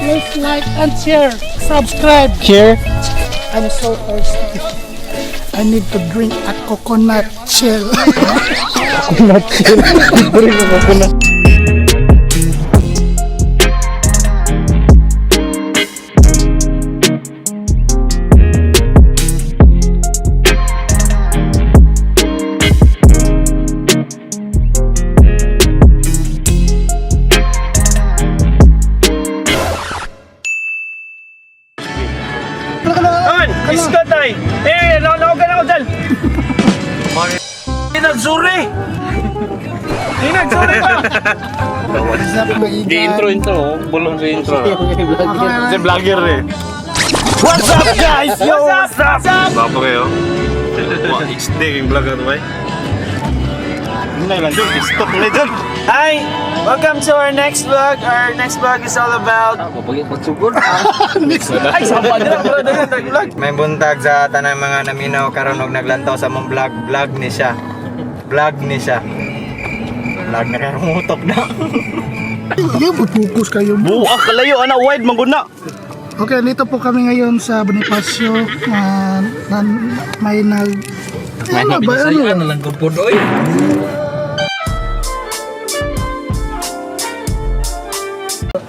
Please like and share. Subscribe. Share. I'm so thirsty. I need to drink a coconut shell. Coconut shell. Drink a coconut. On, isko tay. Eh, nanawagan ako dal. Nagsuri. Nagsuri pa. Di intro intro, bulong sa intro. Ako Kasi vlogger eh. What's up, guys? Yo, what's up? What's up? Bapo kayo. Wah, XD yung vlogger to bay. Hindi lang dyan, stop na dyan. Hi, welcome to our next vlog. Our next vlog is all about Ay, sama na bro, dali vlog. May buntag sa tanang mga naminaw karon og naglantaw sa mong vlog, vlog ni siya. Vlog ni siya. Vlog na karon mutok na. Yung focus kayo. Buwa kalayo ana wide mangguna. Okay, dito po kami ngayon sa Bonifacio. May nag... Ano ba? Ano? lang ko po doy.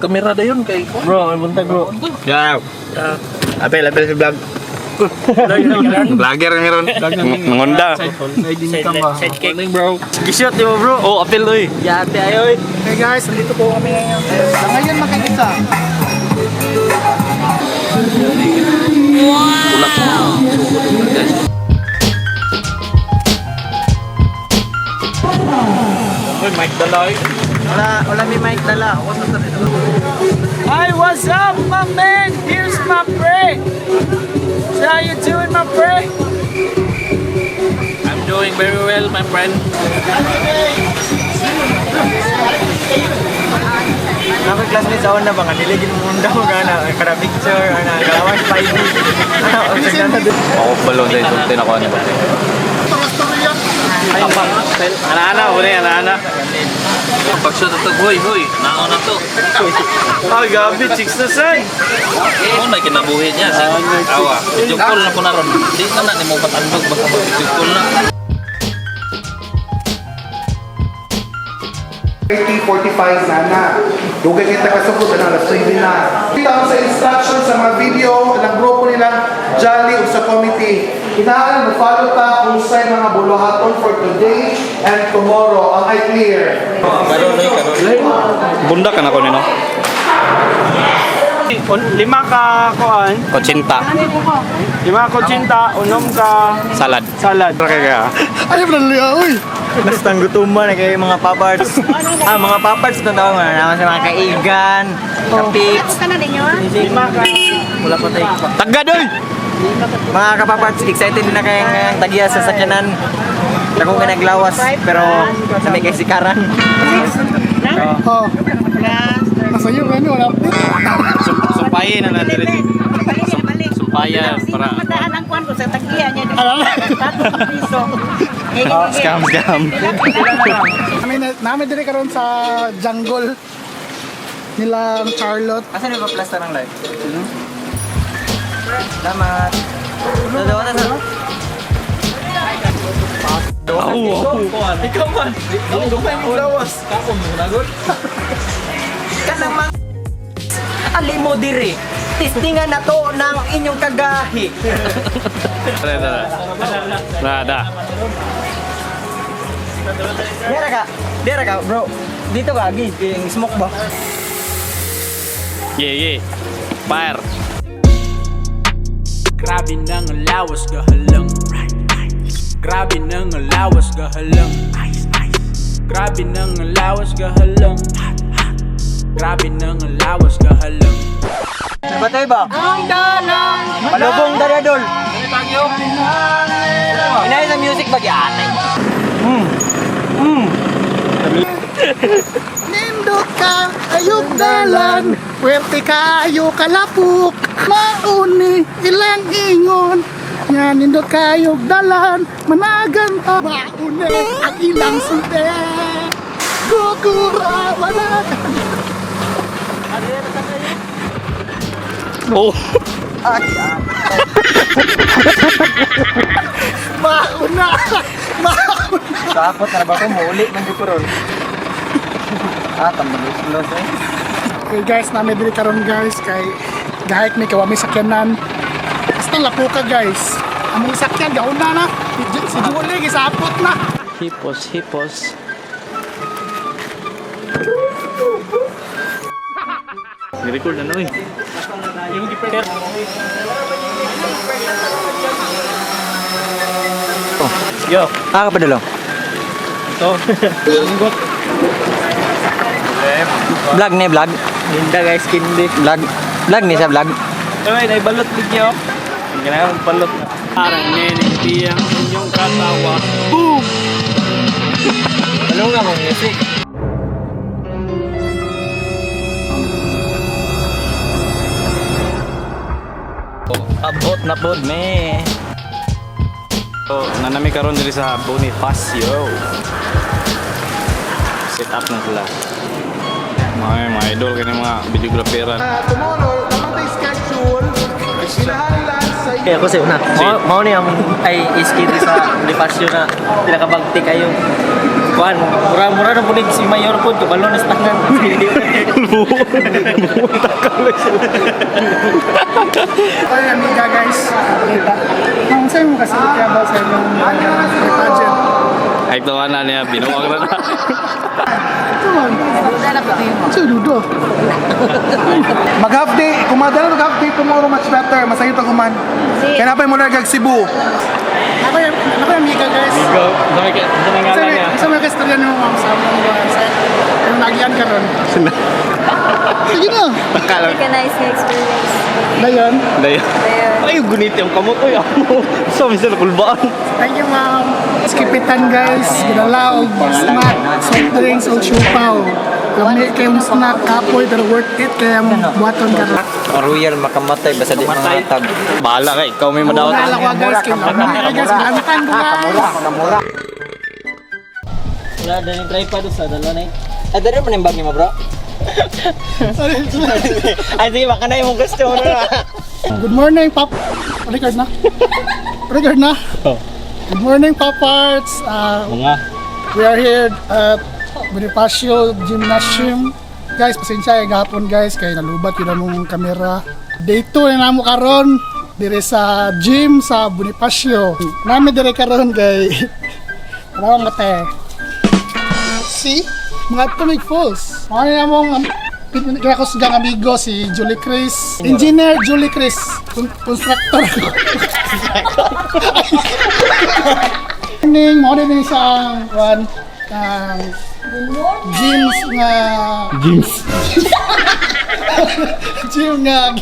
Kamera da yun kay Bro, may buntag bro. Yeah. Apel, apel sa vlog. Vlogger meron. Mangunda. Sidekick bro. Gishot di mo, bro. Oh, apel oy. Yate ayoy. Hey guys, nandito po kami ngayon. Sa ngayon makikita. Uy, mic dala. Wala, wala may mic dala. Hi, what's up, my man? Here's my pre. So how you doing, my pre? I'm doing very well, my friend. Ako classmates sa una ba nga dili gid mo undang ana para picture ana gawan 5D. Ana Ako balon sa itong tinakuan. Ana-ana, uli ana-ana. Pag-shoot ito, hoy, hoy, naon na to. Ah, gabi, chicks na say. Mo na kinabuhi niya. Sige, awa. Video call na po na ron. Di na na, ni mo patandog, basta mag-video call na. 30:45 na na. Dugay kita kasugod na alas 9 na. Kita sa instruction sa mga video ng grupo nila Jolly ug sa committee. Kinahanglan mo follow ta kung sa mga buluhaton for today and tomorrow. Ang I clear. Bunda ka na ko nino. Lima ka kuan, Kutsinta. lima ka kutsinta, unom ka Salad. salad. Kaya. Ay, brali, uy! Basta ang gutuman na kayo mga paparts. Ah, mga paparts itong tawag nga naman sa mga kaigan, kapips. Lima ka. Wala pa tayo. Tagad oy. Mga kapaparts, excited na kayo ngayong tagiya sa sakyanan. Ako ka naglawas, pero sa may kaisikaran. Oh. Nasa iyo, ano? Wala. Sumpayin na natin. Balik, Sumpayan para Madaan ang kwan ko sa tagiya niya. 3 piso. scam scam. Namin diri karon sa jungle nilang Charlotte. Asan yung pa-plaster ng live? Salamat. Dalawa na sa... Ikaw man. Ikaw man yung lawas. Kanang mga alimo dire. Testingan na to ng inyong kagahi. Tara, tara. Da, da. Dera ka. Dera ka, bro. Dito ka, gi, yung smoke ba? Yeah, yeah. Fire. Grabe nang lawas gahalang. Grabe nang lawas gahalang. Grabe nang lawas gahalang. Grabe nang lawas gahalang. Nabatay ba? Ang dalang! Palubong daradol! Inay sa music ba? Giatay. Nindot ka, ayog dalan, puwerte kayo kalapok, mauni ilang ingon. Nga nindot kayo dalan, managan ta, mauni ang ilang sulte. Gugura, managan. Oh. Mauna! Mauna! Sapot na ba ko muuli man jud ko ron. Ah, tambalos-los eh. Okay guys, nami diri karon guys kay gahit may kawami sakyanan. Basta lapo ka guys. Among sakyan gauna na. Si Julie gisapot na. Hipos, hipos. Ni-record na eh. Yo. Ah, kapadalo. Ito. Vlog ni vlog. Linda guys, kindi. Vlog. Vlog ni sa vlog. Ay, naibalot bigyo. Hindi na balot na. Parang neneng ang inyong katawa. Boom! Ano nga mong music? Abot na pod me. So, nanami karon diri sa Bonifacio. Set up na sila. Mga idol kini mga videographeran. Tomorrow, tamang tayo schedule. Kinahanglan sa Kaya ko sa'yo na. Mao ni ang ay iski di sa Bonifacio na pinakabagti kayo. Kuan, mura-mura na punig si Mayor po, kabalo na sa tanan. Ay, amiga guys. Kita. Ma'am, sa'yo mo kasi kaya ba sa inyong pageant? Ay tawa na niya binuwag na na. Ito man. Ito, dudo. Mag half day, kung madala mag half day tomorrow much better. Masayot ang human. Kaya napay mo na kag Cebu. Ako yung amiga guys. Go. Sa may ngalan niya. Sa may kastorya ni ma'am sa mong sa yung nagyan ka ron. Sige na. Hindi ka nice na experience. Dayon. Dayon. Dayon. Ay, gunit yung kamot oy. Amo. Sa mi sila kulbaan. Thank you, ma'am. Skipitan guys, gidala og snack, soft drinks og siupaw. Lami kayong snack kapoy pero worth it kaya mong buhaton ka ron. Royal makamatay basta di mga tag. Bahala ka, ikaw may madawat. Wala ko guys, kay lami guys, lantan ko guys. Wala na yung tripod sa dalawa na. Ay, dali mo na yung bag ni mo, bro. Ay, sige, baka na yung gusto mo na. Good morning, Pop. Record na. Record na. Oh. Good morning, Pop Parts. Mga We are here at Bonifacio Gymnasium. Guys, pasensya kay gahapon guys kay nalubat yun among kamera. Day 2 na namo karon dire sa gym sa Bonifacio. Nami dire karon kay Tawang kate. See? Mga Atomic Falls. Mga na among kinakusgang amigo si Julie Chris. Engineer Julie Chris. Constructor. Morning, mo din sa ang one ang gyms nga gyms gym nga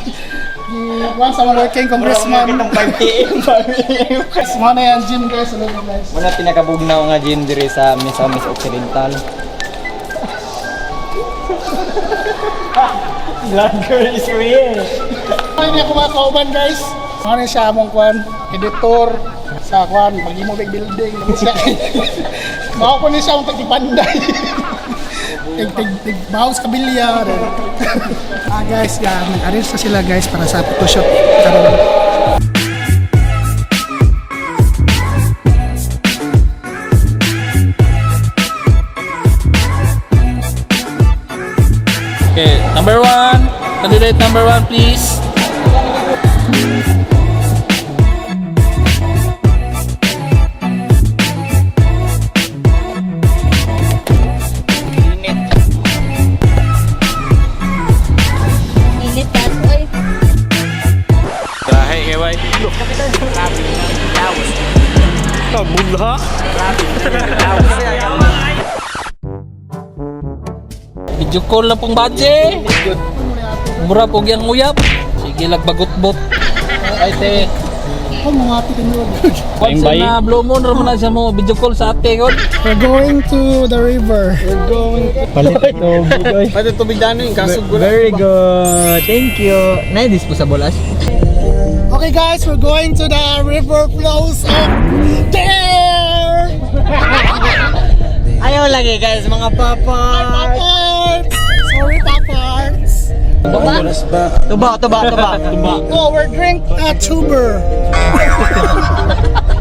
one sa mga working congressman. 5 PM, 5 PM. Mo na yan gym guys, hello guys. Muna pinakabugnaw nga gym diri sa Misamis Occidental. Vlogger is real. Ay niya ako mga kauban guys. Mo na siya among kwan editor sa kwan maghimo big building. Mao ko ni siya ang tagtipanday. Tig tig tig bawas kabilya. Ah guys, yeah, nag-arrange na sila guys para sa photoshoot karon. Okay, number one. Candidate number one, please. Init pa. Oy. Dahi kay bay. Kabula. Video call na pong budget. Mura po yang uyap. Sige lagbagot-bot. Ay te. Oh, mga ate kanyo. Once na blue moon ra man na siya mo video call sa ate ko. We're going to the river. We're going Pwede tubig dano yung kasog ko. Very good. Thank you. Na disposable as. Okay guys, we're going to the river flows of there. Ayaw lagi guys, mga papa. Hi, Paparts! Sorry, Paparts! Tuba? Tuba, tuba, tuba. Oh, we're drink a tuber.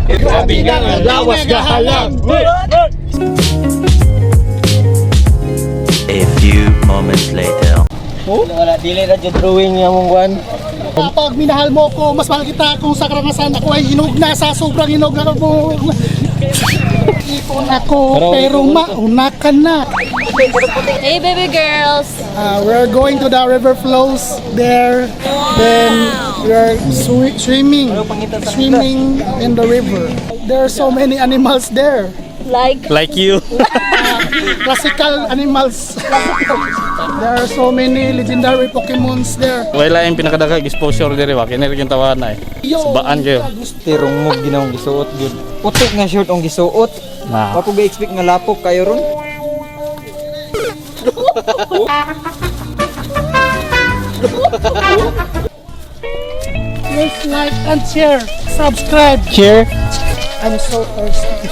Grabe na lawas gahalang. A few moments later. Wala, dili na dyan drawing nga mong kuan. Kapag minahal mo ko, mas mahal kita kung sa karanasan ako ay hinog na sa sobrang hinog na mo. Ipon ako, pero mauna ka na. Hey, baby girls! We're going to the river flows there. Then we're swimming, swimming in the river. There are so many animals there. Like, Like you. Classical animals. There are so many legendary Pokemons there. Wala yung pinakadaghang exposure diri wa kini rin tawahan na eh. Yo, Subaan kayo. Tirong mo ginawang gisuot gyud. Putok nga short ang gisuot. Na. Wa ko ga-expect nga lapok kayo ron. Please like and share. Subscribe. Share. I'm so thirsty.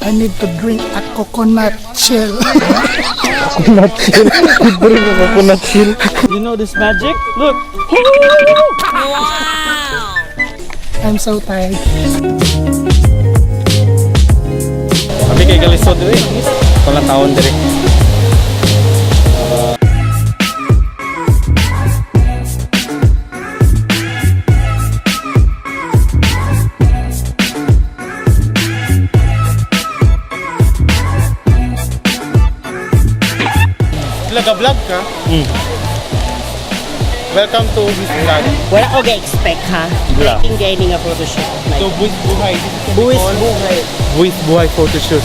I need to drink a coconut shell. Coconut shell. You know this magic? Look. I'm so tired. Abi kay galisod eh. Wala taon diri. Vlog ka? Welcome to his vlog. Wala ko ga-expect ha. Wala. Hiking gaining a photoshoot. Like, So, Buwis Buhay. buwis buhay. Buwis buhay photoshoot.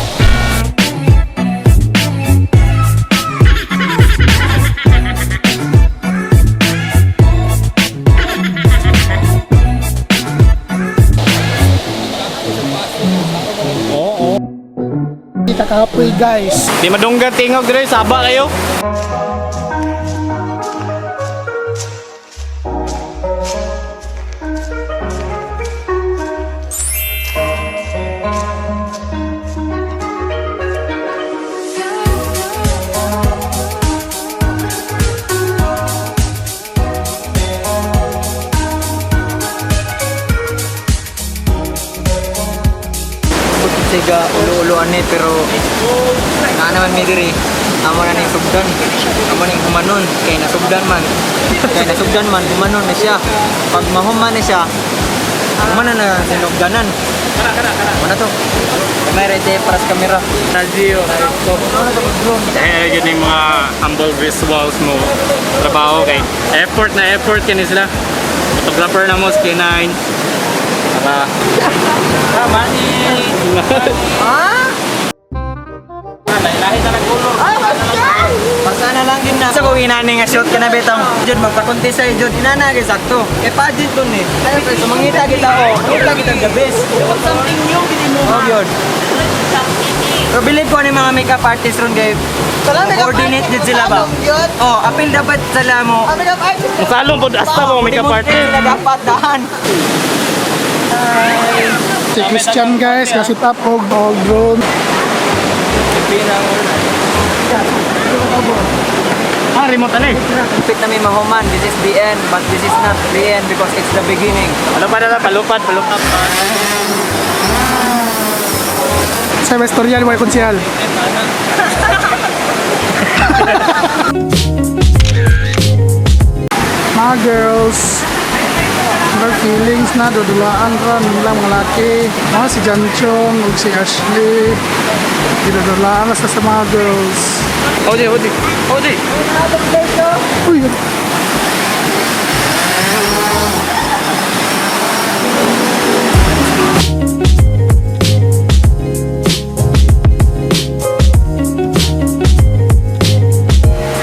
Kita kapoy guys. Di madunggan tingog diri saba kayo. Siga ulo-ulo ani pero naa naman mi diri. Amo na ning sugdan. Amo ning humanon kay nasugdan man. Kay nasugdan man humanon na siya. Pag mahuman na siya, humanon na sinugdanan. Muna to. May rete para sa kamera. Nazio. Eh, yun yung mga humble visuals mo. Trabaho kay effort na effort kini sila. Photographer na mo sa K9. Para Basta na lang din na. Sa kung inani nga shot ka na betang. Jud magpakunti sa jud inana kay sakto. Eh pageant to ni. Tayo kay sumangita kita oh. Mangita kita the best. Something new gid mo. Oh yun. Pero believe ko ano yung mga makeup artist ron kay coordinate din sila ba? Oh, apil dapat sila mo. Masalong po hasta mo makeup artist. Sila dapat dahan. Si Christian guys, kasi up og og drone. Ah, remote na eh. Expect namin mahuman. This is the end, but this is not the end because it's the beginning. Palupad na lang, palupad, palupad. Sa istorya ni konsyal. Mga girls, mga feelings na dudulaan ra nila mga laki. Mga si Janchong ug si Ashley. Dinudulaan na sa mga girls. Odi, odi. Odi. Uy,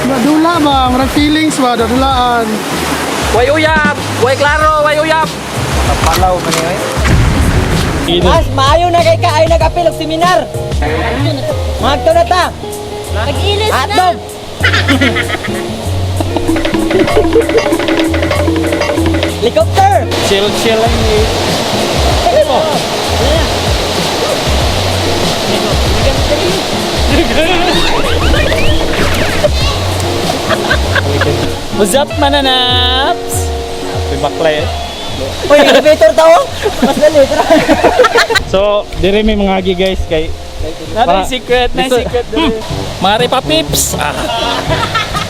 Nadula ba? Marang feelings ba? Dadulaan. Way uyab! Way klaro! Way uyab! Palaw man eh. Mas maayo na kay ka ay nag-apil og seminar. Magto na ta. Mag-ilis na! Hotdog. Helicopter. Chill, chill lang eh. What's up, mananaps? May baklay eh. Uy, elevator tao! Mas dali, tara. So, dire may mga agi guys kay Not secret, na secret. Mga repa pips. Ah.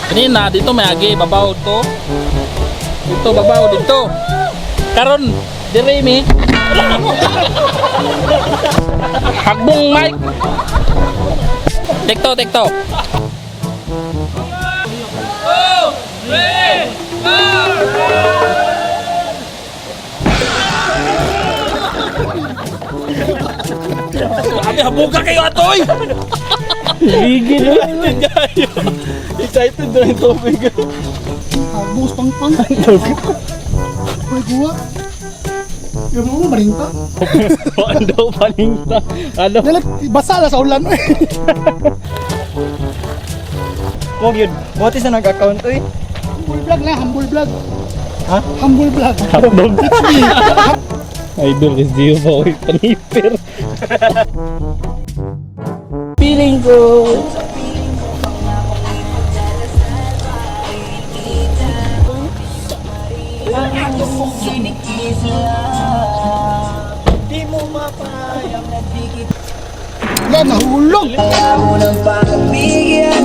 Kanina dito may agi babaw to. Dito babaw dito. Karon dire mi. Hagbong mic. Tekto tekto. Grabe, habuga kayo atoy! Gigil. Excited na yung tubig. Buhos pang pang. Uy, guwa. Yung mga marinta. Paan daw paninta. Ano? Dalat, basa na sa ulan. Uy. Wag yun. Buti sa nag-account, uy. Humble vlog na, humble vlog. Ha? Humble vlog. Hotdog. Idol is Gio pa oy paniper. Feeling ko. Wala, nahulog.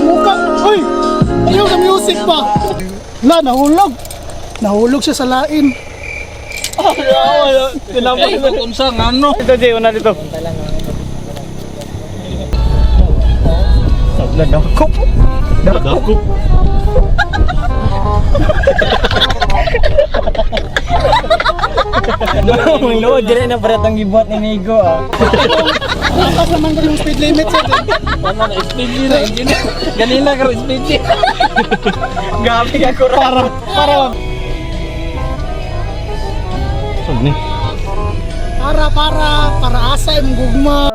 Mukha, uy! Ayaw sa music pa. Wala, nahulog. Nahulog siya sa lain. Ay, unsa nga ano? Dito Jay, una dito. Sabla dakop. Dakop. No, load, dili na parat ang gibuhat ni Migo, ah. Taas naman ko yung speed limit sa Tama na, SPG na, engineer. Ganina ka SPG. Grabe ka kura. Para, para, Saan ni? para, para, para asa imong gugma.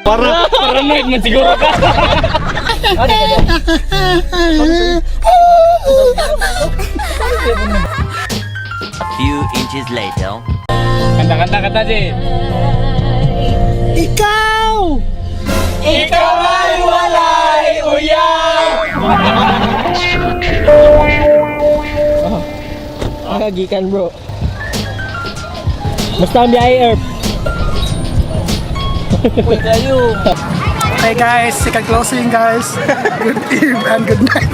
Para paranoid man siguro ka. A few inches later. Kanta kanta kanta Jay. Ikaw! Ikaw ay walay uyab! Nakagikan, bro. Basta ang biyahe, Erp. Hey guys, second closing guys. Good eve and good night.